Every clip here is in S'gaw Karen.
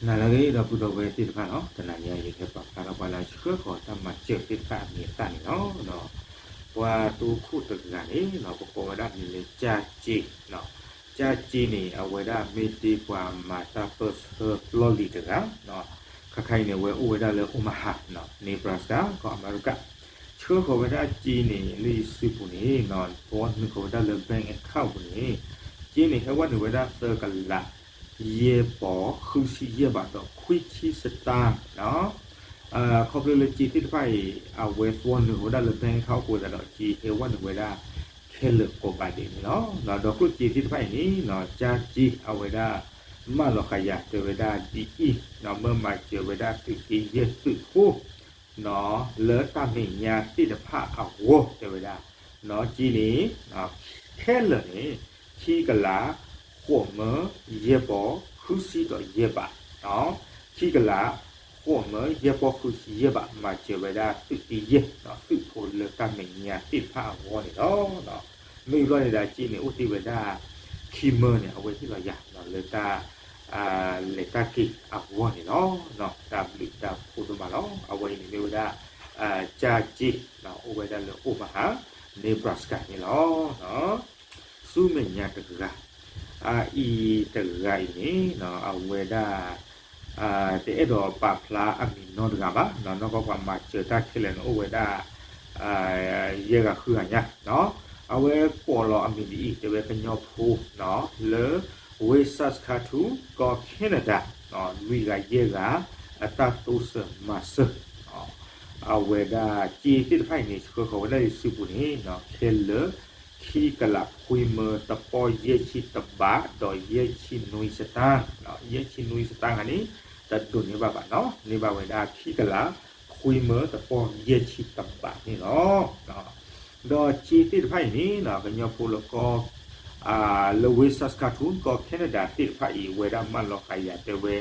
နၤလၢအဂ့ၤ ဒီပုၢ်ဒီဝဲၢ်သ့ၣ်တဖၣ်နီၤ, တနၤညါအံၤ ယဟဲပာ်ဖျါထီၣ်ပှၤလၢဆှၢဃီၤတၢ်မၤစၢၤသ့ၣ်တဖၣ်အမံၤအသၣ်န့ၣ်လီၤ. ဒီးပှၤတိခိၣ်တဂၤန့ၣ်နီၤ, ပကိးဝဲဒၣ်မံၤလၢကၠၢ်က့, ကၠၢ်က့န့ၣ် အဝဲဒၣ်မ့ၢ်ဒ့ပှၤမၤတၢ်ပၢၢ်ဆၢပျီလံၤတဂၤ, ခါခါအံၤန့ၣ် အဝဲအိၣ်ဝဲဒၣ်လၢ Omaha, Nebraska ကီၢ်အမဲရကၤ, ဆှၢဃီၤဝဲဒၣ်က့န့ၣ် လၢယစုပူၤန့ၣ်နီၤ, သဝီနုာ်ဃီၤဝဲဒၣ်လၢ bank account ပူၤန့ၣ်, က့န့ၣ် ဟဲဝဲနုာ်ဝဲဒၣ်သၢကလး ယဲၢ်ပီၤဃုဆံယဲၢ်ဘးဒီးခွံဆံစတၢ်နီၤ. ခီဖျိလၢက့သ့ၣ်တဖၣ်အံၤ အဝဲသဝီနုာ်ဃီၤဝဲဒၣ်လၢ bank account အဃိသတးဒီး က့ဟဲဝဲနုာ်ဝဲဒၣ် ခဲလၢာ်ကိးဘးဒဲးန့ၣ်လီၤ. ဒီးကျိၣ်စ့သ့ၣ်တဖၣ်အံၤန့ၣ်နီၤ, ကၠၢ်က့အဝဲဒၣ် မၢလီၤဃာ်ယၤတဲဝဲဒၣ်ဒ်အံၤ, မၢမၤစၢၤဝဲဒၣ်သုးက့ယဲၢ်သုးဖိ လၢတၢ်မဲာ်ညါသ့ၣ်တဖၣ်အဂီၢ်တဲဝဲဒၣ်, က့န့ၣ် ခဲလၢာ်န့ၣ် ခံကလး ဃိးမၢ ယဲၢ်ပီၤ ဃုဆံဒီးယဲၢ်ဘး, ခံကလး ဃိးမၢ ယဲၢ်ပီၤ ဃုဆံယဲၢ်ဘး မၤစၢၤဝဲဒၣ်သုးက့ယဲၢ် သုးဖိလၢတၢ်မဲာ်ညါသ့ၣ်တဖၣ်အဂီၢ်န့ၣ်လီၤ. မ့ၢ်ဘျီန့ၣ်ဒီး က့န့ၣ် အိၣ်တ့ၢ်ဝဲဒၣ် ခံမၢန့ၣ် အဝဲဟ့ၣ်လီၤယၤလၢတၢ် လဲၤတၢ်က့ၤအဂီၢ်န့ၣ်လီၤ. တၢ်ဘျုးတၢ်ဖှိၣ်ဒိၣ်မးလီၤ. အဝဲအံၤန့ၣ်မ့ၢ်ဝဲဒၣ် ကၠၢ်က့ အိၣ်ဝဲဒၣ်လၢ Omaha, Nebraska န့ၣ်လီၤ. ဆူမဲာ်ညါတဂၤ, အအံၤတဂၤအံၤန့ၣ် အဝဲဒၣ် တအဲၣ်ဒိးပာ်ဖျါအမံၤနီတဂၤဘၣ်, နီၢ်ကီၢ်ပှၤမၤစၢၤတၢ်ခဲလၢာ်န့ၣ် အိၣ်ဝဲဒၣ် ယဲၢ်ဂၤဃုဂၤညါ, အဝဲကိးလီၤအမံၤဒ်အံၤ တဲဝဲကညီဖိ လၢ ဝ့ၢ် Saskatoon ကီၢ် Canada လွံၢ်ဂၤယဲၢ်ဂၤ အတၢ်တိစၢၤမၤစၢၤ အဝဲဒၣ်က့သ့ၣ်တဖၣ်အံၤန့ၣ် ဆှၢဃီၤဝဲဒၣ်လၢယစုပူၤန့ၣ် ခဲလၢာ် ခံကလးခွံမၢ တပီၢ်ယဲၢ်ဆံတဘး ဒီးယဲၢ်ဆံနွံစတၢ်, ယဲၢ်ဆံနွံစတၢ်ဂၤန့ၣ် တဒိးန့ၢ်ဘၣ်ဘၣ်နီၤ, န့ၢ်ဘၣ်ဝဲဒၣ်ခံကလးခွံမၢ တပီၢ်ယဲၢ်ဆံတဘးန့ၣ်လီၤ. ဒီးက့သ့ၣ်တဖၣ်အံၤန့ၣ် ကညီဖိလၢကီၢ် လၢဝ့ၢ် Saskatoon ကီၢ် Canada သ့ၣ်တဖၣ်အံၤ ဝဲဒၣ်မၢလီၤဃာ်ယၤတဲဝဲ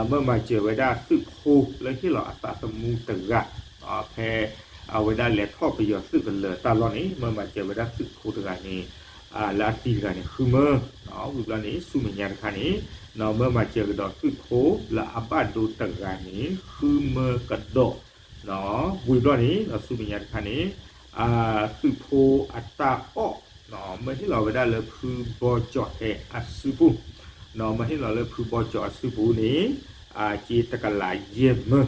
မၢမၤစၢၤဝဲဒၣ်သုးဖိလၢဟ့ၣ်လီၤအသးသမူတဂၤ ဖဲအဝဲဒၣ်လဲၤထီၣ်ပယီၤသုးကလၢၤတၢ်လီၢ်န့ၣ် မၢမၤစၢၤဝဲဒၣ်သုးဖိတဂၤန့ၣ် လၢအသံတဂၤန့ၣ် ဃုမၢ, ဝံၤဘျီန့ၣ် ဆူမဲာ်ညါတခါန့ၣ် မၢမၤစၢၤကဒီးသုးဖိလၢအဘၣ်ဒိတဂၤန့ၣ် ဃုမၢကဒီး ဝံၤဘျီန့ၣ် ဆူမဲာ်ညါတခါန့ၣ် သုးဖိအတၢ်အီၣ် မၢဟ့ၣ်လီၤဝဲဒၣ်လၢဖုဘီကၠီၤဟဲအစုပူၤ, မၢဟ့ၣ်လီၤလၢဖုဘီကၠီၤအစုပူၤန့ၣ် အက့တကလးယဲၢ်မၢ,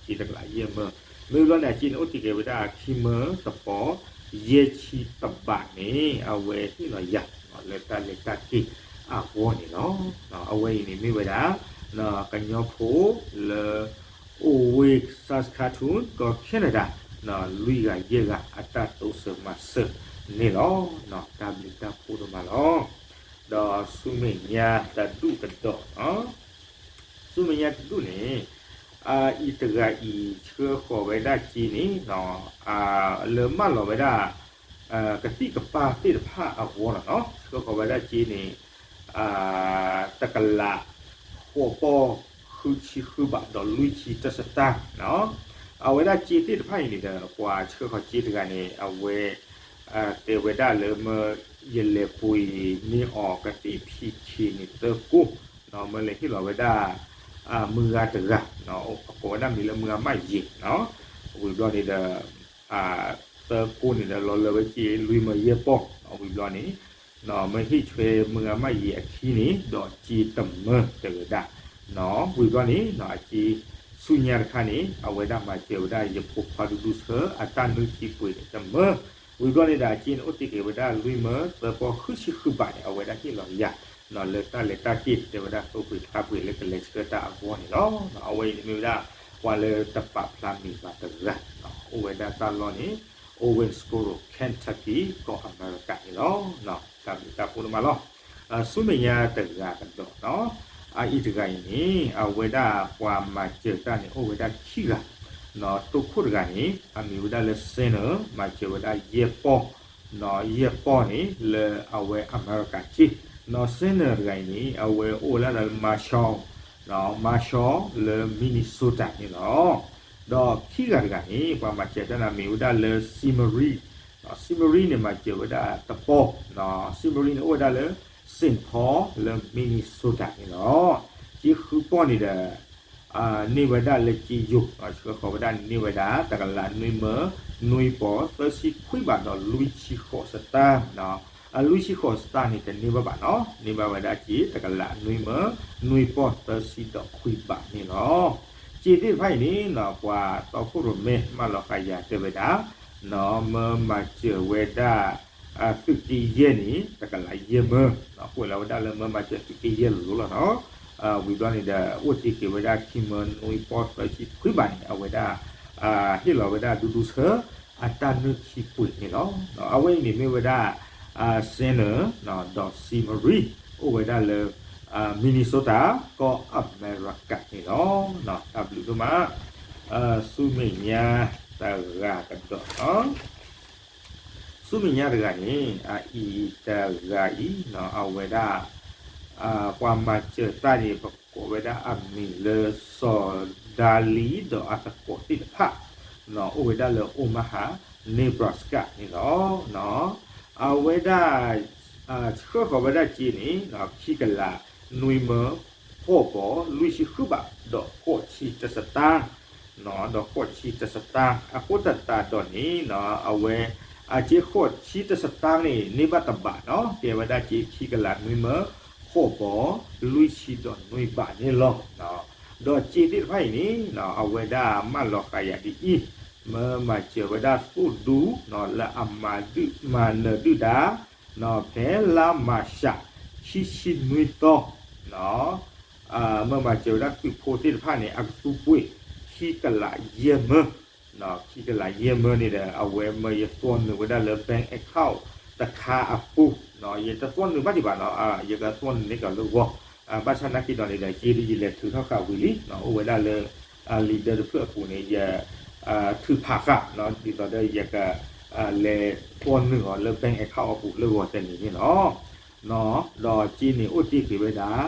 က့တကလးယဲၢ်မၢ, မ့ၢ်ဘျီန့ၣ် အက့န့ၣ်အိၣ်တ့ၢ်က့ၤဝဲဒၣ်ခံမၢတပီၢ် ယဲၢ်ဆံတဘးန့ၣ် အဝဲဟ့ၣ်လီၤယၤ လၢတၢ်လဲၤတၢ်က့ၤအဂီၢ်န့ၣ်လီၤ. အဝဲအံၤန့ၣ်မ့ၢ်ဝဲဒၣ် ကညီဖိလၢ အိၣ်ဝ့ၢ် Saskatoon ကီၢ် Canada လွံၢ်ဂၤယဲၢ်ဂၤ အတၢ်တိစၢၤမၤစၢၤန့ၣ်လီၤ. တၢ်ဘျုးတၢ်ဖှိၣ်ဒိၣ်မးလီၤ. ဒီးဆူမဲာ်ညါတဒူၣ်ကဒီး, ဆူမဲာ်ညါတဒူၣ်န့ၣ် အအံၤတဂၤအံၤ ဆှၢဃီၤဝဲဒၣ်က့န့ၣ် လၢမၢလီၤဝဲဒၣ် ကသံၣ်ကပၢ်သ့ၣ်တဖၣ်အဂီၢ်လီၤနီၤ, ဆှၢဃီၤဝဲဒၣ်က့န့ၣ် တကလး ဃိးပီၢ် ဃုဆံဃုဘး ဒီးလွံၢ်ဆံတၢ်စတၢ်နီၤ. အဝဲဒၣ်က့သ့ၣ်တဖၣ်အံၤန့ၣ်ဒီး ပှၤဆှၢဃီၤက့တဂၤန့ၣ် အဝဲ တဲဝဲဒၣ်လၢမၢ ယလဲၤပှ့ၤန့ၢ်အီၤကသံၣ်ဖံးခ့န့ၣ်သၢကိၢ်, မၢလဲၤဟ့ၣ်လီၤဝဲဒၣ် မုၢ်ဂၤတဂၤ အကိးဝဲဒၣ်မံၤလၢမုၢ်ဂၤမးယံၤနီၤ, ဝံၤဘျီန့ၣ်ဒီး သၢကိၢ်န့ၣ်ဒီး လီၤလၢဝဲက့လွံၢ်မၢယဲၢ်ပီၢ်, ဝံၤဘျီန့ၣ် မၢဟ့ၣ်ဆွဲမုၢ်ဂၤမးယံၤအခံန့ၣ် ဒီးက့တမၢတဲဝဲဒၣ်, ဝံၤဘျီန့ၣ် အက့ဆူညါတခါန့ၣ် အဝဲဒၣ်မၤစၢၤဝဲဒၣ်ယဖိခွါဒူဒူဆၢ အတၢ်နုၢ်ထံပှ့ၤန့ၣ်တမၢ, ဝံၤဘျီန့ၣ်ဒီး အက့န့ၣ်အိၣ်တ့ၢ်က့ၤဝဲဒၣ်လွံၢ်မၢ သၢပီၢ် ဃုဆံဃုဘးန့ၣ် အဝဲဒၣ်ဟ့ၣ်လီၤယၤ လၢတၢ်လဲၤတၢ်က့ၤ တဲဝဲဒၣ်သိပှ့ၤဖျါပှ့ၤလၢကလဲၤဆှၢတၢ်အဂီၢ်န့ၣ်လီၤ. အဝဲအံၤန့ၣ်မ့ၢ်ဝဲဒၣ် ပှၤလၢတပာ်ဖျါမံၤဘၣ်တဂၤ အိၣ်ဝဲဒၣ်တၢ်လီၢ်န့ၣ် Owensboro Kentucky ကီၢ်အမဲရကၤန့ၣ်လီၤ. တၢ်ဘျုးတၢ်ဖှိၣ်ဒိၣ်မးလီၤ. ဆူမဲာ်ညါတဂၤကဒီးနီၤ, အအံၤတဂၤအံၤန့ၣ် အဝဲဒၣ်ပှၤမၤစၢၤတၢ်န့ၣ် အိၣ်ဝဲဒၣ်ခံဂၤ, တိခိၣ်တဂၤန့ၣ် အမံၤဝဲဒၣ်လၢ Sander မၤစၢၤဝဲဒၣ်ယဲၢ်ပီၢ် ယဲၢ်ပီၢ်န့ၣ် လၢအဝဲအမဲရကၤက့, နီၢ် Sander တဂၤအံၤန့ၣ် အဝဲအိၣ်ဝဲဒၣ်လၢ Marshall, Marshall လၢ Minnesota န့ၣ်လီၤ. ဒီးခံဂၤတဂၤန့ၣ် ပှၤမၤစၢၤတၢ်န့ၣ် မံၤဝဲဒၣ်လၢ Simmery, Simmery န့ၣ် မၤစၢၤဝဲဒၣ်တပီၢ်, Simmery န့ၣ် အိၣ်ဝဲဒၣ်လၢ Saint Paul လၢ Minnesota န့ၣ်လီၤ. က့ဃုပီၢ်န့ၣ်ဒီး န့ၢ်ဝဲဒၣ်လၢက့ယိၤ ဆှၢဃီၤဝဲဒၣ်န့ၣ် န့ၢ်ဝဲဒၣ် တကလးနွံမၢ နွံပီၢ်သၢဆံခွံဘးဒီးလွံၢ်ဆံဃိးစတၢ်, လွံၢ်ဆံဃိးစတၢ်န့ၣ် တန့ၢ်ဘၣ်ဘၣ်နီၤ, န့ၢ်ဘၣ်ဝဲဒၣ်က့ တကလးနွံမၢ နွံပီၢ်သၢဆံဒီးခွံဘးန့ၣ်လီၤ. က့သ့ၣ်တဖၣ်အံၤန့ၣ် ပှၤတီခိၣ်ရိၣ်မဲ မၢလီၤဃာ်ယၤတဲဝဲဒၣ် မၢမၤစၢၤဝဲဒၣ် သုးက့ယဲၢ်န့ၣ် တကလးယဲၢ်မၢ, ကွဲးလီၤဝဲဒၣ်လၢမၢမၤစၢၤသုးက့ယဲၢ်လိၤလိၤလီၤနီၤ. ဝံၤဘျီန့ၣ်ဒီး အိၣ်တ့ၢ်က့ၤဝဲဒၣ်ခံမၢနွံပီၢ်သၢဆံခွံဘးန့ၣ် အဝဲဒၣ် ဟ့ၣ်လီၤဝဲဒၣ်ဒူဒူဆၢ အတၢ်နုၢ်ထံပှ့ၤန့ၣ်လီၤ. အဝဲအံၤန့ၣ်မ့ၢ်ဝဲဒၣ် Shannon ဒီး Seabury အိၣ်ဝဲဒၣ်လၢ Minnesota ကီၢ်အမဲရကၤန့ၣ်လီၤ. တၢ်ဘျုးဒိၣ်မး ဆူမဲာ်ညါတဂၤကဒီး ဆူမဲာ်ညါတဂၤန့ၣ် အအံၤတဂၤအံၤ အဝဲဒၣ် ပှၤမၤစၢၤတၢ်န့ၣ် ပကိးဝဲဒၣ်အမံၤလၢစီၤဒၤလံ ဒီးအသကိးသ့ၣ်တဖၣ် အိၣ်ဝဲဒၣ်လၢ Omaha Nebraska န့ၣ်လီၤ. အဝဲဒၣ် ဆှၢဃီၤဝဲဒၣ်က့န့ၣ် ခံကလးနွံမၢ ဃိးပီၢ်လွံၢ်ဆံဃုဘး ဒီးဃိးဆံတစတၢ် ဒီးဃိးဆံတစတၢ် အဃိသတးဒီးန့ၣ် အဝဲ အက့ဃိးဆံတစတၢ်န့ၣ် န့ၢ်ဘၣ်တဘးနီၤ, ကဲဝဲဒၣ်က့ခံကလးနွံမၢ ဃိးပီၢ်လွံၢ်ဆံဒီးနွံဘးန့ၣ်လီၤ. ဒီးက့သ့ၣ်တဖၣ်အံၤန့ၣ် အဝဲဒၣ်မၢလီၤဃာ်ယၤဒ်အံၤ, မၢမၤစၢၤဝဲဒၣ်သိၣ်ဒူ လၢအမၤဒုၣ်မၤနၢၤဒုၣ်ဒါ ဖဲလါမၢ်ၡး ခံဆံနွံသီ မၢမၤစၢၤဝဲဒၣ်သုးဖိသ့ၣ်တဖၣ်န့ၣ် အကသူပှ့ၤ ခံကလးယဲၢ်မၢ, ခံကလးယဲၢ်မၢန့ၣ်ဒီး အဝဲမၢယသွီနုာ်ဝဲဒၣ်လၢ bank account တခါအပူၤ, ယတသွီနုာ်ဘၣ်ဒံးဘၣ်နီၤ, ယကသွီနုာ်န့ၢ်ကီးလၢဂီၤ, ဘၣ်ဆၣ်နာ်က့ဒီးန့ၣ်ဒီး က့ဒ်ယလဲၤထုးထီၣ်ဃာ်ဝံၤလံ, အိၣ်ဝဲဒၣ်လၢ လံာ်ဒၢတဖျၢၣ်အပူၤန့ၣ် ယ ထုးဖးဃာ် ဒ်သိးဒီးယက လဲၤသွီနုာ်အီၤလၢ bank account အပူၤ လၢဂီၤတနံၤန့ၣ်လီၤ. ဒီးက့န့ၣ်အိၣ်တ့ၢ်က့ၤဝဲဒၣ်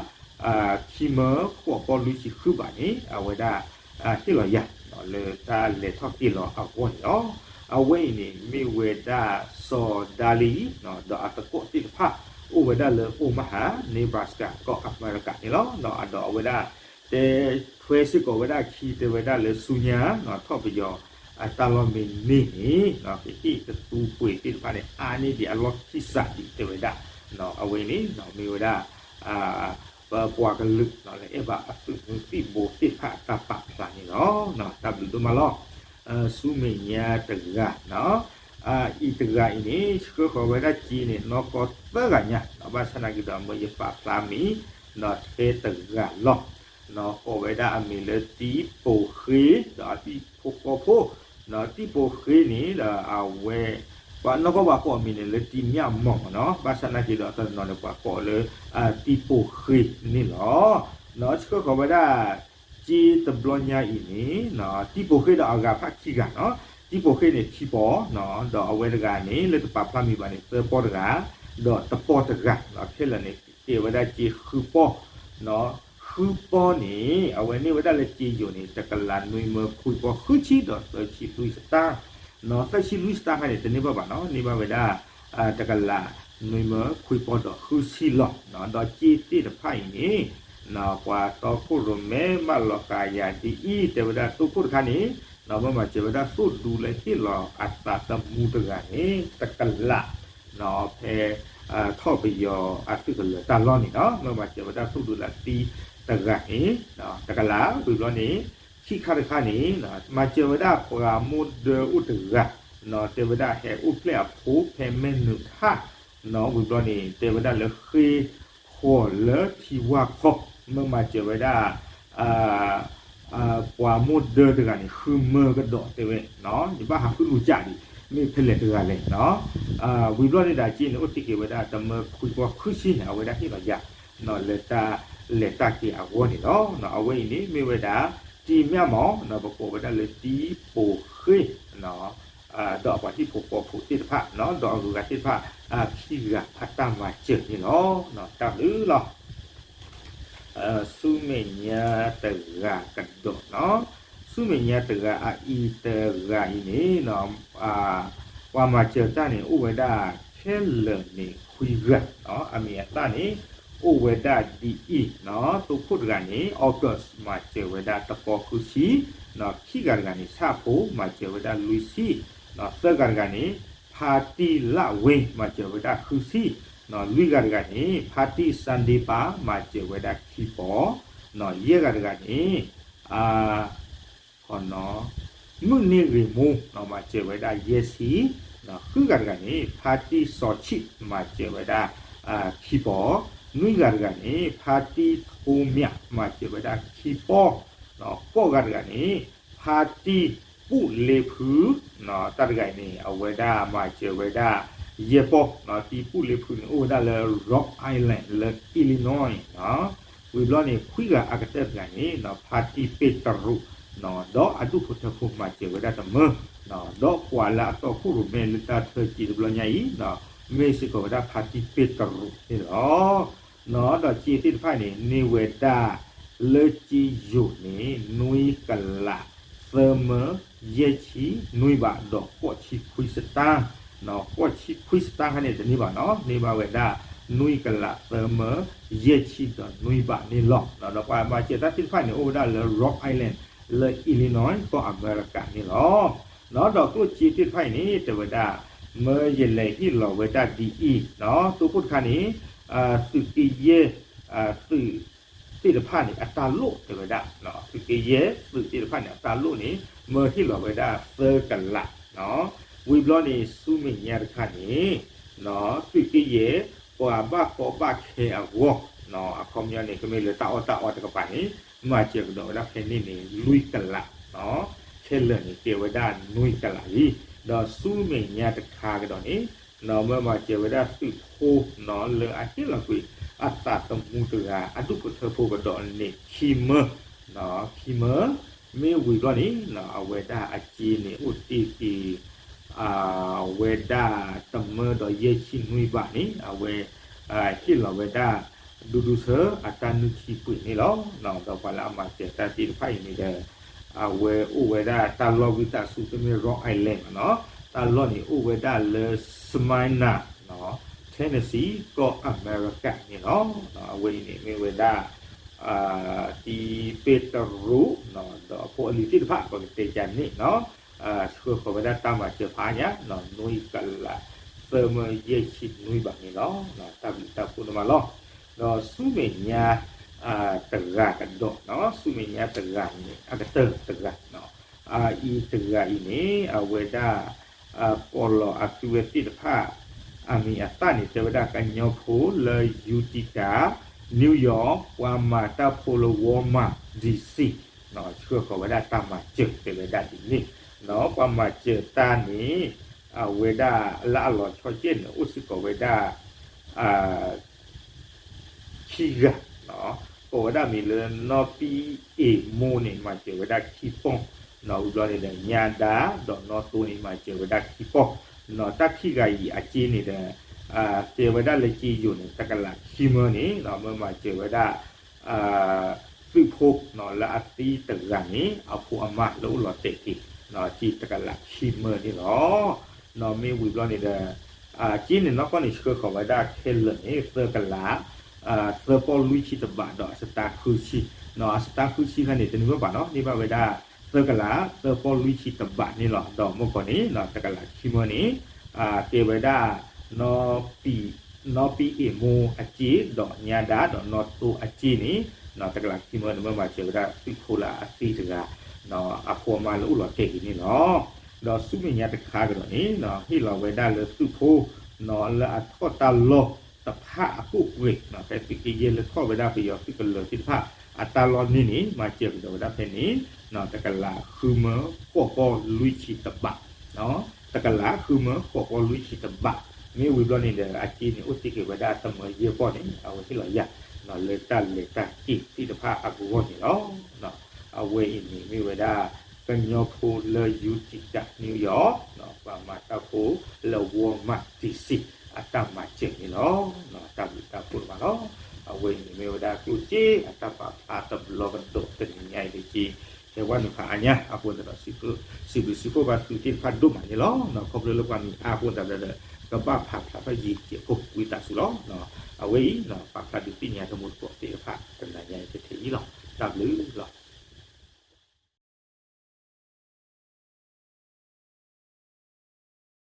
ခံမၢဃိးပီၢ်လွံၢ်ဆံဃုဘးန့ၣ် အဝဲဒၣ် ဟ့ၣ်လီၤယၤ လၢတၢ်လဲၤထီၣ်တ့ၢ်လီၤအဂီၢ်န့ၣ်လီၤ. အဝဲအံၤန့ၣ် မ့ၢ်ဝဲဒၣ်စီၤဒၤလံ ဒီးအသကိးသ့ၣ်တဖၣ် အိၣ်ဝဲဒၣ်လၢ Omaha Nebraska ကီၢ်အမဲရကၤန့ၣ်လီၤ. ဒီးအဝဲဒၣ် တဲထွဲစ့ၢ်ကီးဝဲဒၣ်အခံ တဲဝဲဒၣ်လၢဆူညါ ထီၣ်ပယီၤအတၢ်လီၢ်မ့ၢ်န့ၢ်န့ၣ် ကဟ့ၣ်ကသူပှ့ၤသ့ၣ်တဖၣ်န့ၣ် အါန့ၢ်ဒံးအလီၢ်ခံစးဒံးတဲဝဲဒၣ်. အဝဲန့ၣ် မ့ၢ်ဝဲဒၣ် ပပှၤကလုာ်လၢအဲၣ်ဘၣ်အသုးမုၢ်သံၣ်ဘိသ့ၣ်တဖၣ်အတၢ်ပာ်ဖျါန့ၣ်လီၤ. တၢ်ဘျုးဒိၣ်မးလီၤ. ဆူမဲာ်ညါတဂၤ အံၤတဂၤအံၤန့ၣ် ဆှၢဃီၤဝဲဒၣ်က့န့ၣ် နီၢ်ကီၢ်သၢဂၤညါ ဘၣ်ဆၣ်နာ်က့ဒီး မၢယပာ်ဖျါမံၤ ဒီးထဲတဂၤလီၤ. ကိးဝဲဒၣ်အမံၤလၢတံပိာ်ဃ့ ဒီးအတံၢ်ဖိဃီဖိ, တံၢ်ပိာ်ဃ့န့ၣ်ဒီးအဝဲ ပှၤနီၢ်ကီၢ်ပှၤကိးအမံၤန့ၣ်လၢတံၢ်မၠၣ်မီၢ်နီၤ, ဘၣ်ဆၣ်နာ်က့ဒီးတနီၤန့ၣ် ပှၤကိးလၢ တံၢ်ပိာ်ဃ့န့ၣ်လီၤ. ဆှၢဃီၤဝဲဒၣ် က့တဘျီညါအံၤန့ၣ် တံၢ်ပိာ်ဃ့ဒီးအဂၤဖးခံဂၤနီၤ, တံၢ်ပိာ်ဃ့န့ၣ်ခံပီၢ်, ဒီးအဝဲတဂၤန့ၣ် လၢတပာ်ဖျါမံၤဘၣ်န့ၣ် သၢပီၢ်တဂၤ, ဒီးတပီၢ်တဂၤ, ခဲလၢာ်န့ၣ် ကဲဝဲဒၣ်က့ဃုပီၢ်, ဃုပီၢ်န့ၣ် အဝဲန့ၢ်ဝဲဒၣ်လၢက့ယိၤန့ၣ် တကလးနွံမၢခွံပီၢ်ဃုဆံဒီးသၢဆံလွံၢ်စတၢ်, သၢဆံလွံၢ်စတၢ်ခါန့ၣ် တန့ၢ်ဘၣ်ဘၣ်နီၤ, န့ၢ်ဘၣ်ဝဲဒၣ် တကလးနွံမၢခွံပီၢ်ဒီးဃုဆံလီၤ. ဒီးက့သ့ၣ်တဖၣ်အံၤန့ၣ် ပှၤတီခိၣ်ရိၣ်မဲမၢလီၤဃာ်ယၤဒ်အံၤ တဲဝဲဒၣ်သိခိၣ်တခါန့ၣ် မၢမၤစၢၤဝဲဒၣ်သိၣ်ဒူလၢဟ့ၣ်လီၤအသးသမူတဂၤန့ၣ် တကလး ဖဲ ထီၣ်ပယီၤအသုးကလၢၤတၢ်လီၢ်န့ၣ်နီၤ, မၢမၤစၢၤဝဲဒၣ်သိၣ်ဒူလၢသံတဂၤန့ၣ် တကလး, ဝံၤဘျီန့ၣ် ခံခါတခါန့ၣ် မၤစၢၤဝဲဒၣ်ပှၤမိၢ်ဒၢအိၣ်တဂၤ တဲဝဲဒၣ်ဟဲအိၣ်ဖျဲၣ်အဖိဖဲမဲၢ်နုာ်ခါ ဝံၤဘျီန့ၣ် တဲဝဲဒၣ်လၢဃ့ဃီၤလၢထံဝါခီ, မၢမၤစၢၤဝဲဒၣ် ပှၤမိၢ်ဒၢတဂၤန့ၣ် ဃုမၢကဒီးတဲဝဲ, ယဘၣ်ဟးဃုလူၤကးဒံး မ့ၢ်ဖဲလဲၣ်တဂၤလဲၣ်. ဝံၤဘျီန့ၣ်ဒီးက့န့ၣ် အိၣ်တ့ၢ်က့ၤဝဲဒၣ်တမၢခွံပီၢ်ဃုဆံန့ၣ် အဝဲဒၣ်ဟ့ၣ်လီၤယၤ လၢတၢ်လဲၤတၢ်က့ၤအဂီၢ်န့ၣ်လီၤ. အဝဲအံၤန့ၣ် မ့ၢ်ဝဲဒၣ် တံၢ်မၠၣ်မီၢ် ပကိးဝဲဒၣ်လၢတံၢ်ပိာ်ဃ့ ဒီးအပှၤဟံၣ်ဖိဃီဖိသ့ၣ်တဖၣ် ဒီးအဂုၤအဂၤသ့ၣ်တဖၣ် ခံဂၤအတၢ်မၤစၢၤန့ၣ်လီၤ. တၢ်ဘျုးလီၤ. ဆူမဲာ်ညါတဂၤကဒီးနီၤ, ဆူမဲာ်ညါတဂၤအအံၤတဂၤအံၤန့ၣ် ပှၤမၤစၢၤတၢ်န့ၣ် အိၣ်ဝဲဒၣ်ခဲလၢာ်န့ၣ်ခွံဂၤ, အမံၤအသၣ်န့ၣ် အိၣ်ဝဲဒၣ်ဒ်အံၤ, တိခိၣ်တဂၤန့ၣ် August မၤစၢၤဝဲဒၣ်တပီဃုဆံ, ခံဂၤတဂၤန့ၣ် ဆၣ်ဖိ မၤစၢၤဝဲဒၣ်လွံၢ်ဆံ, သၢဂၤတဂၤန့ၣ် ဖါတံၢ်လၣ်ဝ့ မၤစၢၤဝဲဒၣ်ဃုဆံ, လွံၢ်ဂၤတဂၤန့ၣ် ဖါတံၢ် Sunday ပၢ် မၤစၢၤဝဲဒၣ်ခံပီ, ယဲၢ်ဂၤတဂၤန့ၣ် မုၢ်န့ၢ်ဂ့ၤမူ မၤစၢၤဝဲဒၣ်ယဲၢ်ဆံ, ဃုဂၤတဂၤန့ၣ် ဖါတံၢ်စီၤဆံး မၤစၢၤဝဲဒၣ်ခံပီ, နွံဂၤတဂၤန့ၣ် ဖါတံၢ်ထိမၠး မၤစၢၤဝဲဒၣ်ခံပီ, ဃိးဂၤတဂၤန့ၣ် ဖါတံၢ်ပူၣ်လ့ဖု, တၢ်တဂၤအံၤန့ၣ် အဝဲဒၣ်မၤစၢၤဝဲဒၣ်ယဲၢ်ပီ, တံၢ်ပူၣ်လ့ဖုန့ၣ် အိၣ်ဝဲဒၣ်လၢ Rock Island လၢ Illinois ဝံၤဘျီန့ၣ် ခွံဂၤအကတၢၢ်တဂၤန့ၣ် ဖါတံၢ်ပ့းတရူး, ဒီးအဒူၣ်ဖိထၢဖိမၤစၢၤဝဲဒၣ်တမၢ, ဒီးပှၤလၢအတီခိၣ်ရိၣ်မဲလၢတၢ်ထၢက့ၤတဘျီညါအံၤ, မ့ၢ်စ့ၢ်ကီးဝဲဒၣ်ဖါတံၢ်ပ့းတရူးန့ၣ်လီၤ. ဒီးစ့သ့ၣ်တဖၣ်န့ၣ် န့ၢ်ဝဲဒၣ်လၢစ့ယိၤန့ၣ် နွံကလး သၢမၢ ယဲၢ်ဆံနွံဘး ဒီးဃိးဆံခွံစတၢၢ်, ဃိးဆံခွံစတၢၢ်ခါန့ၣ် တန့ၢ်ဘၣ်နီၤ, န့ၢ်ဘၣ်ဝဲဒၣ် နွံကလး သၢမၢ ယဲၢ်ဆံဒီးနွံဘးန့ၣ်လီၤ. ဒီးပှၤမၤစၢၤတၢ်သ့ၣ်တဖၣ်န့ၣ် အိၣ်ဝဲဒၣ်လၢ Rock Island လၢ Illinois ကီၢ်အမဲရကၤန့ၣ်လီၤ. ဒီးကျိၣ်စ့သ့ၣ်တဖၣ်အံၤန့ၣ် တဲဝဲဒၣ် မၢယလဲၤဟ့ၣ်လီၤဝဲဒၣ်ဒ်အံၤ, တိခိၣ်တခါန့ၣ် သုးက့ယဲၢ် သုးသ့ၣ်တဖၣ်န့ၣ် အတၢ်လိၣ်တဲဝဲဒၣ်, သုးက့ယဲၢ်သုးသ့ၣ်တဖၣ်န့ၣ် အတၢ်လိၣ်န့ၣ် မၢဟ့ၣ်လီၤဝဲဒၣ်သၢကလး, ဝံၤဘျီန့ၣ် ဆူမဲာ်ညါတခါန့ၣ် သုးက့ယဲၢ် ပှၤဘၣ်ကီဘၣ်ခဲအဂီၢ်, အခီပညီန့ၣ် ကမ့ၢ်လၢတၢ်အီၣ်တၢ်အီတကပၤန့ၣ် မၤစၢၤကဒီးဝဲဒၣ်ဖဲန့ၣ်န့ၣ် လွံၢ်ကလး, ခဲလၢာ်န့ၣ် ကဲဝဲဒၣ်နွံကလးလံ. ဒီးဆူမဲာ်ညါတခါကဒီးန့ၣ် မၢမၤစၢၤဝဲဒၣ်သုးဖိ လၢအဟ့ၣ်လီၤကွံာ်အသးသမူတဂၤ အဒူၣ်ဖိထၢဖိကဒီးန့ၣ် ခံမၢ, ခံမၢ, မ့ၢ်ဝံၤဘျီန့ၣ် အဝဲဒၣ်အစ့န့ၣ်အိၣ်တ့ၢ်က့ၤ အဝဲဒၣ်တမၢဒီးယဲၢ်ဆံနွံဘးန့ၣ် အဝဲ ဟ့ၣ်လီၤဝဲဒၣ် ဒူဒူဆၢအတၢ်နုၢ်ထံပှ့ၤန့ၣ်လီၤ. ဒီးပှၤလၢအမၤစၢၤတၢ်သ့ၣ်တဖၣ်အံၤန့ၣ်ဒီး အဝဲအိၣ်ဝဲဒၣ်တၢ်လီၢ်ဝံသးစူၤ ကမ့ၢ် Rock Island နီၤ, တၢ်လီၢ်န့ၣ်အိၣ်ဝဲဒၣ်လၢ Smyrna, Tennessee ကီၢ်အမဲရကၤန့ၣ်လီၤ. အဝဲအံၤန့ၣ်မ့ၢ်ဝဲဒၣ် တံၤပ့းတရူး ဒီးအဖိအလံၤသ့ၣ်တဖၣ် ပကတဲယၤန့ၣ်နီၤ, ဆှၢဃီၤဝဲဒၣ်တၢ်မၤစၢၤဖးညါ နွံကလး သၢမၢယဲၢ်ဆံနွံဘးန့ၣ်လီၤ. တၢ်ဘျုးတၢ်ဖှိၣ်န့ၣ်မးလီၤ. ဒီးဆူမဲာ်ညါ တဂၤကဒီးနီၤ, ဆူမဲာ်ညါတဂၤန့ၣ် အကတၢၢ်တဂၤ, အအံၤတဂၤအံၤန့ၣ် အဝဲဒၣ် ပီၣ်လီၤအသုဝဲသ့ၣ်တဖၣ် အမံၤအသၣ်န့ၣ် တဲဝဲဒၣ်ကညီဖိလၢ Utica, New York ပှၤမၤတၢ်ဖိလၢ Walmart D C ဆှၢဃီၤဝဲဒၣ်တၢ်မၤစၢၤ တဲဝဲဒၣ်ဒ်န့ၣ်, ပှၤမၤစၢၤတၢ်န့ၣ် အဝဲဒၣ်လၢအလီၤဆီကဲၣ်န့ၣ် အိၣ်စ့ၢ်ကီးဝဲဒၣ် ခံဂၤ, ကိးဝဲဒၣ်မံၤလၢ နီၢ်ပံအ့ၣ်မိၢ်န့ၣ် မၤစၢၤဝဲဒၣ်ခံပီၢ်, ဝံၤဘျီန့ၣ်ဒီး ညါဒါ ဒီးနီၢ်တိန့ၣ် မၤစၢၤဝဲဒၣ်ခံပီၢ်, တၢ်ခံဂၤအံၤအစ့န့ၣ်ဒီး တဲဝဲဒၣ်လၢစ့ယိၤန့ၣ် တကလးခံမၢန့ၣ် မၢမၤစၢၤဝဲဒၣ် သုးဖိ လၢအသံတဂၤန့ၣ် အဖိအမါလၢအိၣ်လီၤတဲာ်က့ၤ စ့တကလးခံမၢန့ၣ်လီၤ. မ့ၢ်ဝံၤဘျီန့ၣ်ဒီး စ့န့ၣ်နီၢ်ကီၢ်န့ၣ် ဆှၢဃီၤဝဲဒၣ်ခဲလၢာ်န့ၣ် သၢကလး သၢပီၢ်လွံၢ်ဆံတဘးဒီးအစတါဃုဆံ, အစတါဃုဆံခါန့ၣ် တနံၤဘၣ်ဘၣ်နီၤ န့ၢ်ဘၣ်ဝဲဒၣ် သၢကလး သၢပီၢ်လွံၢ်ဆံတဘးန့ၣ်လီၤ. ဒီးမုၢ်ကီၢ်န့ၣ် တကလးခံမၢန့ၣ် ကဲဝဲဒၣ် နီၢ်ပံအ့ၣ်မိၢ်အစ့ ဒီးညါဒါ ဒီးနီၢ်တိအစ့န့ၣ် တကလးခံမၢန့ၣ် မၢမၤစၢၤဝဲဒၣ်သုးဖိလၢအသံတဂၤ အဖိအမါလၢအိၣ်လီၤတဲာ်က့ၤန့ၣ်လီၤ. ဒီးဆူမဲာ်ညါတခါကဒီးန့ၣ် ဟ့ၣ်လီၤဝဲဒၣ်လၢသုးဖိ လၢအထီၣ်တၢ်လီၢ်တဖၣ်အကိၣ်ပှဲၤ ဖဲသုးက့ယဲၢ်လၢထီၣ်ဝဲဒၣ်ပယီၤသုးကလၢၤသ့ၣ်တဖၣ် အတၢ်လီၢ်န့ၣ်န့ၣ် မၤစၢၤကဒီးဝဲဒၣ်ဖဲန့ၣ် တကလးဃုမၢဃိးပီၢ်လွံၢ်ဆံတဘး, တကလးဃုမၢဃိးပီၢ်လွံၢ်ဆံတဘး, မ့ၢ်ဝံၤဘျီန့ၣ်ဒီး အစ့န့ၣ် အိၣ်တ့ၢ်က့ၤဝဲဒၣ်တမၢယဲၢ်ပီၢ်န့ၣ် အဝဲဟ့ၣ်လီၤယၤ လၢတၢ်လဲၤတၢ်က့ၤသ့ၣ်တဖၣ်အဂီၢ်န့ၣ်လီၤ. အဝဲအံၤန့ၣ်မ့ၢ်ဝဲဒၣ် ကညီဖိလၢ Utica, New York ပှၤမၤတၢ်ဖိလၢ Walmart D C အတၢ်မၤစၢၤန့ၣ်လီၤ. တၢ်ဘျုးတၢ်ဖှိၣ်မးလီၤ. အဝဲအံၤန့ၣ်မ့ၢ်ဝဲဒၣ်ကျိၣ်စ့အတၢ်ပာ်ဖျါတဘျီကဒီးတနံၤညါအံၤတက့ၢ်. ဟဲဝဲနုာ်ဖးအါညါအဃိသတးဒီး စံးဘျုးစံးဖှိၣ်ဘၣ်သုသ့ၣ်တဖၣ်ဒိၣ်မးန့ၣ်လီၤ. ခီဖျိလၢပှၤမံၤအါအဃိသတးဒီး ကဘၣ်ဖးဖျါထီၣ်ယံာ်ကဲးဖိဝံသးစူၤလီၤ. အဝဲအံၤ ပာ်ဖျါဒုးသ့ၣ်ညါတမူတကိးသ့ၣ်တဖၣ်တနၤညါအံၤတထံၣ်အံၤလီၤ. တၢ်ဘျုးလီၤ.